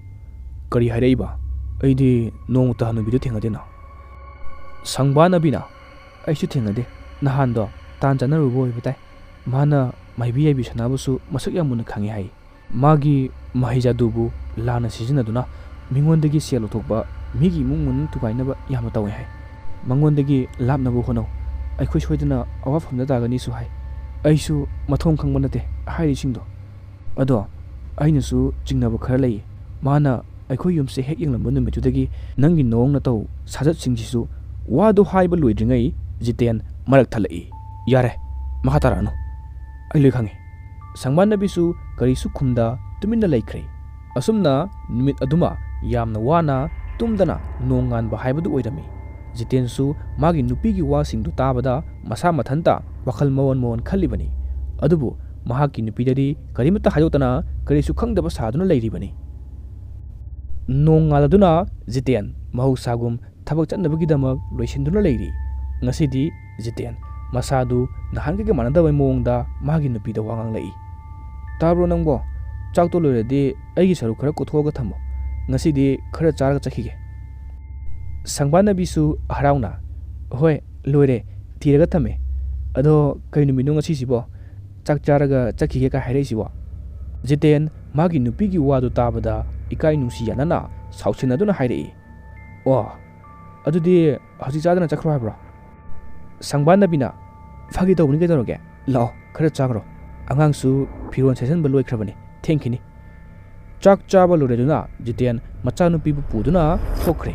ꯀꯔꯤ ꯍꯥꯏꯔꯛꯏꯕ? ꯑꯩꯗꯤ ꯅꯣꯡꯃꯇ ꯍꯅꯨꯕꯤꯗꯨ ꯊꯦꯡꯅꯗꯦꯅ꯫ ꯁꯪꯕꯥꯟ ꯑꯕꯤꯅ? ꯑꯩꯁꯨ ꯊꯦꯡꯅꯗꯦ꯫ ꯅꯍꯥꯟꯗꯣ ꯇꯥꯟ ꯆꯥꯟꯅꯔꯨꯕ ꯑꯣꯏꯕ ꯇꯥꯏ꯫ ꯃꯥꯅ ꯃꯥꯏꯕꯤ ꯌꯥꯏꯕꯤ ꯁꯥꯟꯅꯕꯁꯨ ꯃꯁꯛ ꯌꯥꯝ ꯃꯨꯟꯅ ꯈꯪꯉꯤ ꯍꯥꯏ꯫ ꯃꯥꯒꯤ ꯃꯍꯩ ꯖꯥꯗꯨꯕꯨ ꯂꯥꯟꯅ ꯁꯤꯖꯤꯟꯅꯗꯨꯅ ꯃꯤꯉꯣꯟꯗꯒꯤ ꯁꯦꯜ ꯂꯧꯊꯣꯛꯄ, ꯃꯤꯒꯤ ꯏꯃꯨꯡ ꯃꯅꯨꯡ ꯊꯨꯒꯥꯏꯅꯕ ꯌꯥꯝꯅ ꯇꯧꯏ ꯍꯥꯏ꯫ ꯃꯉꯣꯟꯗꯒꯤ ꯂꯥꯞꯅꯕ ꯍꯣꯠꯅꯧ꯫ ꯑꯩꯈꯣꯏ ꯁꯣꯏꯗꯅ ꯑꯋꯥꯐꯝꯗ ꯇꯥꯒꯅꯤꯁꯨ ꯍꯥꯏ꯫ ꯑꯩꯁꯨ ꯃꯊꯣꯡ ꯈꯪꯕ ꯅꯠꯇꯦ ꯍꯥꯏꯔꯤꯁꯤꯡꯗꯣ꯫ ꯑꯗꯣ ꯑꯩꯅꯁꯨ ꯆꯤꯡꯅꯕ ꯈꯔ ꯂꯩ꯫ ꯃꯥꯅ ꯑꯩꯈꯣꯏ ꯌꯨꯝꯁꯦ ꯍꯦꯛ ꯌꯦꯡꯂꯝꯕ ꯅꯨꯃꯤꯠꯇꯨꯗꯒꯤ ꯅꯪꯒꯤ ꯅꯑꯣꯡ ꯅꯇꯧ ꯁꯥꯖꯠꯁꯤꯡꯁꯤꯁꯨ꯫ ꯋꯥꯗꯨ ꯍꯥꯏꯕ ꯂꯣꯏꯗ꯭ꯔꯤꯉꯩ ꯖꯤꯇꯦꯟ ꯃꯔꯛ ꯊꯠꯂꯛꯏ꯫ "ꯌꯥꯔꯦ, ꯃꯈꯥ ꯇꯥꯔꯛꯑꯅꯨ꯫ ꯑꯩ ꯂꯣꯏ ꯈꯪꯉꯤ"꯫ ꯁꯪꯕꯥꯟꯅꯕꯤꯁꯨ ꯀꯔꯤꯁꯨ ꯈꯨꯝꯗ ꯇꯨꯃꯤꯟꯅ ꯂꯩꯈ꯭ꯔꯦ꯫ ꯑꯁꯨꯝꯅ ꯅꯨꯃꯤꯠ ꯑꯗꯨꯃ ꯌꯥꯝꯅ ꯋꯥꯅ ꯇꯨꯝꯗꯅ ꯅꯣꯡ ꯉꯥꯟꯕ ꯍꯥꯏꯕꯗꯨ ꯑꯣꯏꯔꯝꯃꯤ꯫ ꯖꯤꯇꯦꯟꯁꯨ ꯃꯥꯒꯤ ꯅꯨꯄꯤꯒꯤ ꯋꯥꯁꯤꯡꯗꯨ ꯇꯥꯕꯗ ꯃꯁꯥ ꯃꯊꯟꯇ ꯋꯥꯈꯜ ꯃꯑꯣꯟ ꯃꯑꯣꯟ ꯈꯜꯂꯤꯕꯅꯤ꯫ ꯑꯗꯨꯕꯨ ꯃꯍꯥꯛꯀꯤ ꯅꯨꯄꯤꯗꯗꯤ ꯀꯔꯤꯃꯠꯇ ꯍꯥꯏꯗꯣꯛꯇꯅ ꯀꯔꯤꯁꯨ ꯈꯪꯗꯕ ꯁꯥꯗꯨꯅ ꯂꯩꯔꯤꯕꯅꯤ꯫ ꯅꯣꯡꯉꯥꯜꯂꯗꯨꯅ ꯖꯤꯇꯦꯟ ꯃꯍꯧꯁꯥꯒꯨꯝ ꯊꯕꯛ ꯆꯠꯅꯕꯒꯤꯗꯃꯛ ꯂꯣꯏꯁꯤꯟꯗꯨꯅ ꯂꯩꯔꯤ꯫ ꯉꯁꯤꯗꯤ ꯖꯤꯇꯦꯟ ꯃꯁꯥꯗꯨ ꯅꯍꯥꯟꯒꯩꯒ ꯃꯥꯟꯅꯗꯕ ꯃꯑꯣꯡꯗ ꯃꯥꯒꯤ ꯅꯨꯄꯤꯗ ꯋꯥ ꯉꯥꯡꯂꯛꯏ꯫ "ꯇꯥꯕ꯭ꯔꯣ ꯅꯪꯕꯣ? ꯆꯥꯛꯇꯣ ꯂꯣꯏꯔꯗꯤ ꯑꯩꯒꯤ ꯁꯔꯨꯛ ꯈꯔ ꯀꯣꯊꯣꯛꯑꯒ ꯊꯝꯃꯣ꯫ ꯉꯁꯤꯗꯤ ꯈꯔ ꯆꯥꯔꯒ ꯆꯠꯈꯤꯒꯦ"꯫ ꯁꯪꯕꯥꯟꯅꯕꯤꯁꯨ ꯍꯔꯥꯎꯅ, "ꯍꯣꯏ, ꯂꯣꯏꯔꯦ, ꯊꯤꯔꯒ ꯊꯝꯃꯦ꯫ ꯑꯗꯣ ꯀꯩ ꯅꯨꯃꯤꯠꯅꯣ ꯉꯁꯤꯁꯤꯕꯣ? ꯆꯥꯛ ꯆꯥꯔꯒ ꯆꯠꯈꯤꯒꯦ ꯀꯥꯏ ꯍꯥꯏꯔꯛꯏꯁꯤꯕꯣ?" ꯖꯤꯇꯦꯟ ꯃꯥꯒꯤ ꯅꯨꯄꯤꯒꯤ ꯋꯥꯗꯨ ꯇꯥꯕꯗ ꯏꯀꯥꯏ ꯅꯨꯡꯁꯤ ꯌꯥꯅꯅ ꯁꯥꯎꯁꯤꯟꯅꯗꯨꯅ ꯍꯥꯏꯔꯛꯏ꯫ "ꯑꯣ, ꯑꯗꯨꯗꯤ ꯍꯧꯖꯤꯛ ꯆꯥꯗꯅ ꯆꯠꯈ꯭ꯔꯣ ꯍꯥꯏꯕ꯭ꯔꯣ?" ꯁꯪꯕꯥꯟꯅꯕꯤꯅ, "ꯐꯥꯒꯤ ꯇꯧꯕꯅꯤ ꯀꯩꯗꯧꯔꯒꯦ? ꯂꯥꯛꯑꯣ, ꯈꯔ ꯆꯥꯈ꯭ꯔꯣ꯫ ꯑꯉꯥꯡꯁꯨ ꯐꯤꯔꯣꯜ ꯁꯦꯠꯆꯟꯕ ꯂꯣꯏꯈ꯭ꯔꯕꯅꯤ, ꯊꯦꯡꯈꯤꯅꯤ"꯫ ꯆꯥꯛ ꯆꯥꯕ ꯂꯣꯏꯔꯗꯨꯅ ꯖꯤꯇꯦꯟ ꯃꯆꯥꯅꯨꯄꯤꯕꯨ ꯄꯨꯗꯨꯅ ꯊꯣꯛꯈ꯭ꯔꯦ꯫